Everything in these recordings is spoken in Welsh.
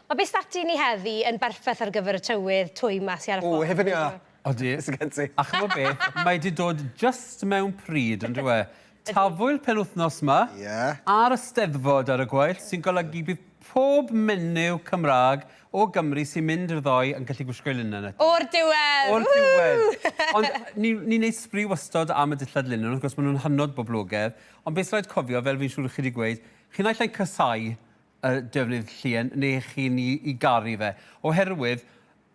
Mae beth stati ni heddi yn berffaith ar gyfer y tywydd twym 'ma sy ar y ffordd. O, hefyd ia. Odi. Beth sy gen ti? A ch'mo' beth, mae 'di dod jyst mewn pryd, on'd yw e? Tafwyl penwythnos 'ma. Ie. A'r Eisteddfod ar y gweill, sy'n golygu bydd pob menyw Cymraeg o Gymru sy'n mynd i'r ddoe yn gallu gwisgo ei linen eto. O'r diwedd! O'r diwedd! Ond ni'n ni neud sbri wastod am y dillad linen, wrth gwrs maen nhw'n hynod boblogaidd, ond beth sy'n rhaid cofio, fel fi'n siŵr chi wedi gweud, chi'n naill ai'n casáu y defnydd llien neu chi'n i, i garu fe. Oherwydd,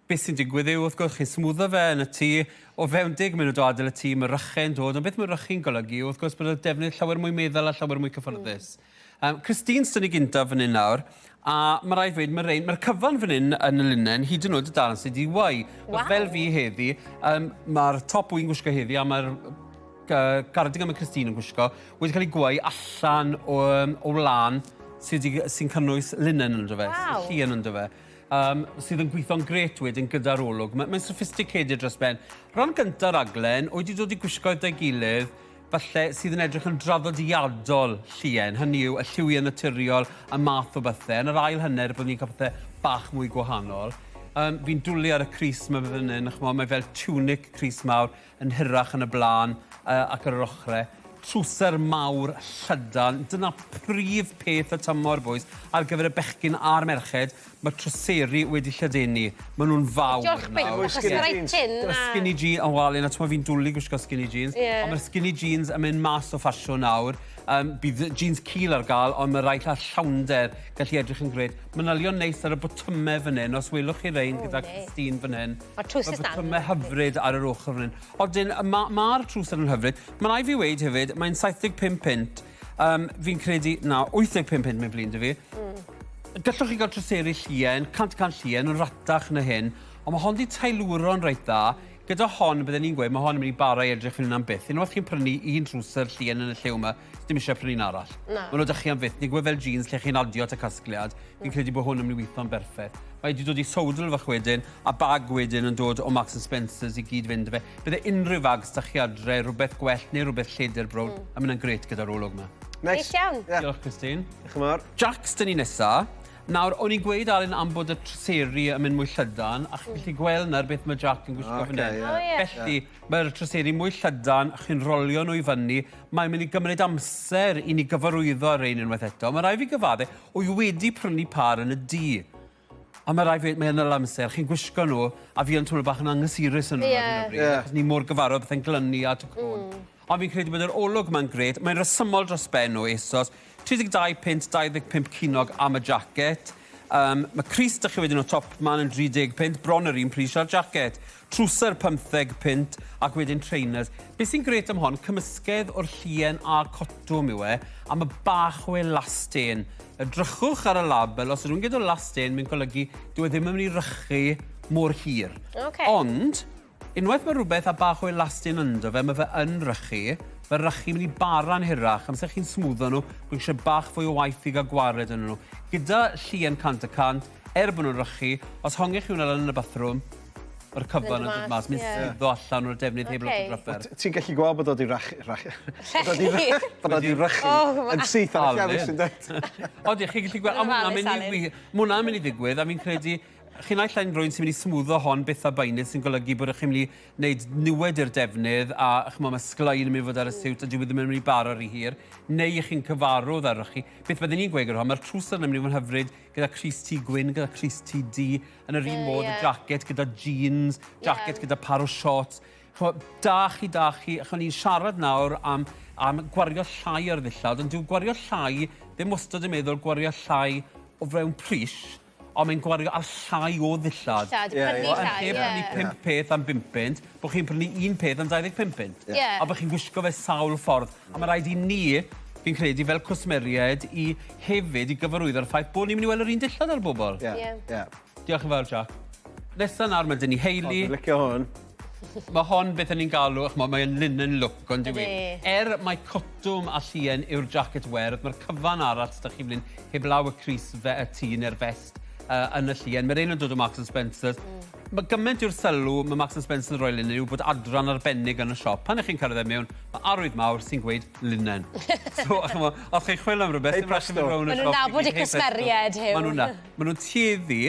beth sy'n digwydd yw, wrth gwrs, chi'n smwddo fe yn y tŷ, o fewn deg munud o adael y tŷ, mae ryche'n dod, ond beth mae rychu'n golygu yw, wrth gwrs, bod y defnydd llawer mwy meddal a llawer mwy cyffyrddus. Mm. Um, Christine sy'n ni gyntaf fan hyn nawr, a mae rhaid dweud, mae'r mae cyfan fan hyn yn y linen, hyd yn oed y darn sydd wedi wau. Wow. Fel fi heddi, um, mae'r top wy'n gwisgo heddi, a mae'r uh, gardigan mae Christine yn gwisgo, wedi cael ei gweu allan o, um, o wlân sydd sy cynnwys linen ynddo fe, wow. llien ynddo fe. Um, sydd yn gweithio'n gret wedyn gyda'r olwg. Mae'n mae sophisticated dros ben. Rhan gyntaf raglen, wedi dod i gwisgoedd da'i gilydd, falle sydd yn edrych yn draddodiadol llien, hynny yw y lliwiau naturiol, y math o bethau. Yn yr ail hanner, byddwn ni'n cael pethau bach mwy gwahanol. Um, fi'n dwlu ar y crys mae fan hyn, ch'mo, mae fel tunic crys mawr yn hirach yn y blaen uh, ac ar yr ochrau. Trwser mawr llydan, dyna prif peth y tymor, boys, ar gyfer y bechgyn a'r merched. Mae trwseri wedi lledaenu. Maen nhw'n fawr Diolch byth, nawr. achos mae rai tyn a... Skinny jeans, o wel, un a fi'n dwlu gwisgo skinny jeans. Yeah. Ond mae'r skinny jeans yn mynd mas o ffasiwn nawr. Um, bydd jeans cul ar gael, ond mae rai cael llawnder gallu edrych yn gred. Manylion neis ar y botymau fan hyn, os welwch chi rein oh, gyda Christine fan hyn. Mae'r trowsus Mae botymau hyfryd ar yr ochr fan hyn. Odyn, mae'r ma, trwser yn hyfryd. Mae'n rhaid fi weid hefyd, mae'n 75 punt. Um, fi'n credu, na, 85 punt mae'n flin dy fi. Mm. Gallwch chi gael troseri llien, 100% llien, yn ratach na hyn, ond mae hon di teilwro'n reit dda. Gyda hon, bydden ni'n gweud, mae hon yn mynd i bara i edrych fan hyn am byth. Unwaith chi'n prynu un trwser llien yn y lliw yma, dim eisiau prynu un arall. Na. Maen nhw 'da chi am fyth. Ni'n gwybod fel jeans lle chi'n adio at y casgliad. Fi'n credu bod hwn yn mynd i weithio'n berffaith. Mae wedi dod i sowdl fach wedyn, a bag wedyn yn dod o Marks and Spencer's i gyd fynd 'da fe. Bydde unrhyw fag s'da chi adre, rhywbeth gwellt neu rhywbeth lledr brown, mm. a mynd yn grêt gyda'r olwg yma. Neis. Neis iawn. Yeah. Diolch, Christine. Diolch yn fawr. Jacs dyn ni nesa. Nawr, o'n i'n gweud, Alun, am bod y troseri yn mynd mwy llydan, a chi'n gallu gweld nawr beth mae Jack yn gwisgo fan hyn. Okay, yeah. Oh, yeah. Felly, mae'r troseri mwy llydan, chi'n rolio nhw i fyny, mae'n mynd i gymryd amser i ni gyfarwyddo ar rein unwaith eto. Mae rhaid fi gyfadde, wy wedi prynu par yn y du. A mae rhaid fi, mae yn yr amser, chi'n gwisgo nhw, a fi yn teimlo bach yn anghysurus yn nhw ar hyn o bryd, Ie. achos ni mor gyfarwydd bethau'n glynu at y côn. Ond fi'n credu bod yr olwg ma'n grêt, mae'n resymol dros ben o ASOS, 32 punt 25 ceiniog am y jacket. Um, mae crys 'da chi wedyn o top man yn 30 punt, bron yr un pris â'r jacket. Trwser 15 punt ac wedyn trainers. Be sy'n grêt am hon, cymysgedd o'r llien a'r cotwm yw e, a mae bach o elastane. Edrychwch ar y label, os ydw i'n gyda elastane, mae'n golygu dyw e ddim yn mynd i rychu mor hir. Okay. Ond, unwaith mae rhywbeth â bach o elastane ynddo fe, mae fe yn rychu, mae rychu mynd i bara'n hirach. Amser chi'n smwddo nhw, bod eisiau bach fwy o waith i gael gwared yn nhw. Gyda llien 100%, er bod nhw'n rychu, os hongech chi hwnna lan yn y bathroom, Mae'r cyfan yn dod mas, mynd suddo allan o'r defnydd heb lot o drafferth. Ti'n gallu gweld bod o 'di rach... rach... bod o 'di bod o 'di rychu yn syth ar y llefydd sy'n dweud. Odi, chi'n gallu gweld, a ma' hwnna'n mynd i ma' hwnna'n mynd i ddigwydd, a fi'n credu, chi naill ai'n rhywun sy'n mynd i smwddo hon byth a beunydd sy'n golygu bod chi'n mynd i wneud niwed i'r defnydd a ch'mo' ma' sglein yn mynd i fod ar y siwt a dyw e ddim yn mynd i bara rhy hir, neu chi'n cyfarwdd â rychu. Beth bydden i'n gweud gyda hon, mae'r trwser yn mynd i fod yn hyfryd gyda crys-T gwyn, gyda crys-T du, yn yr un modd, y jacket gyda jeans, jacket gyda par o shorts. Ch'mo', da chi, da chi, ch'mo' ni'n siarad nawr am, am gwario llai ar ddillad, ond dyw gwario llai ddim wastad yn meddwl gwario llai o fewn pris, ond mae'n gwario ar llai o ddillad. Ddillad, prynu Yn llai, lle ie. prynu pump peth am bump punt, bod chi'n prynu un peth am 25 punt. Ie. A bod chi'n gwisgo fe sawl ffordd. A mae rhaid i ni, fi'n credu, fel cwsmeriaid, i hefyd i gyfarwyddo'r ffaith bod ni'n mynd i weld yr un dillad ar bobl. Ie. Ie. Ie. Diolch yn fawr, Jack. Nesa nawr mae dyn ni Hayley. O, dwi'n licio hwn. Mae hon beth ni'n galw, ch'mo', mae'n linen look, ond dyw e? Ydi. Er mae cotwm a llien yw'r jacket werdd, mae'r cyfan arall sydd 'da chi fan hyn, heblaw y crys fe y tŷ neu'r vest uh, yn y llien. Mae'r un yn dod o Marks and Spencer's. Mm. Mae gymaint yw'r sylw mae Marks and Spencer yn rhoi linen yw bod adran arbennig yn y siop. Pan ych chi'n cyrraedd e mewn, mae arwydd mawr sy'n gweud linen. So, ch'mo', os chi'n chwilio am rhywbeth... Hey presto. Ma' nhw'n nabod eu cwsmeriaid, Huw. Ma' nhw'n na- ma' nhw'n tueddu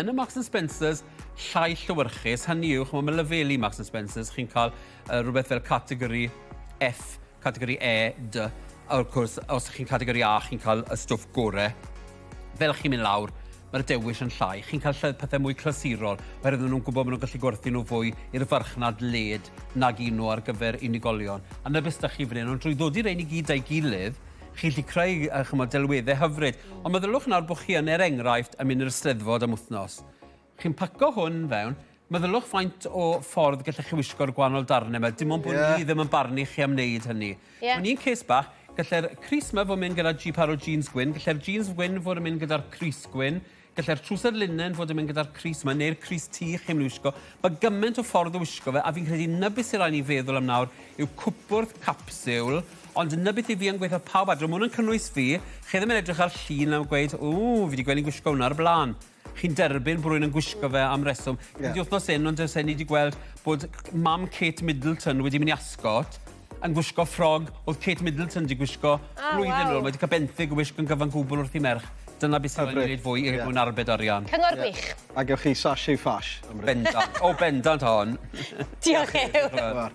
yn y Marks and Spencers llai llewyrchus, hynny yw, ch'mo', ma' lefeli Marks and Spencers, chi'n cael rhywbeth fel categori F, categori E, D, a wrth gwrs, os ych chi'n categori A, chi'n cael y stwff gore. Fel chi'n mynd lawr, mae'r dewis yn llai. Chi'n cael pethau mwy clasurol, oherwydd maen nhw'n gwybod maen nhw'n gallu gwerthu nhw fwy i'r farchnad led nag un nhw ar gyfer unigolion. A 'na beth 'da chi fan hyn, ond drwy ddod i rein i gyd â'i gilydd, chi'n gallu creu chimod, delweddau hyfryd. Ond meddyliwch nawr bod chi yn, er enghraifft, yn mynd i'r Eisteddfod am wythnos. Chi'n paco hwn fewn, meddyliwch faint o ffordd gallech chi wisgo'r gwahanol darnau 'ma, dim ond bod ni ddim yn barnu chi am wneud hynny. Mewn un case bach, gallai'r crys 'ma fod yn mynd gyda par o jeans gwyn, gallai'r jeans gwyn fod yn mynd gyda'r crys gwyn, gallai'r trwser linen fod yn mynd gyda'r crys 'ma, neu'r crys T chi'n mynd i wisgo. Mae gymaint o ffordd o wisgo fe, a fi'n credu 'na beth sy'n rhaid ni feddwl am nawr yw cwpwrdd capsiwl, ond 'na beth i fi yn gweithio pawb adre, ma' hwn yn cynnwys fi, chi ddim yn edrych ar llun a gweud, ww, fi 'di gweld hi'n gwisgo hwnna o'r blaen. Chi'n derbyn bod rhywun yn gwisgo fe am reswm. Yeah. Wedi wythnos hyn, ond ni wedi gweld bod mam Kate Middleton wedi mynd i Ascot yn gwisgo ffrog oedd Kate Middleton wedi gwisgo oh, blwyddyn wow. ôl. Mae wedi cael benthyg y wisg yn gyfan gwbl wrth i merch. Dyna beth sy'n rhaid i wneud fwy i mwyn arbed arian. Cyngor gwych. Yeah. A gewch chi sachet ffash. Bendant. O, bendant hon. Diolch, Huw.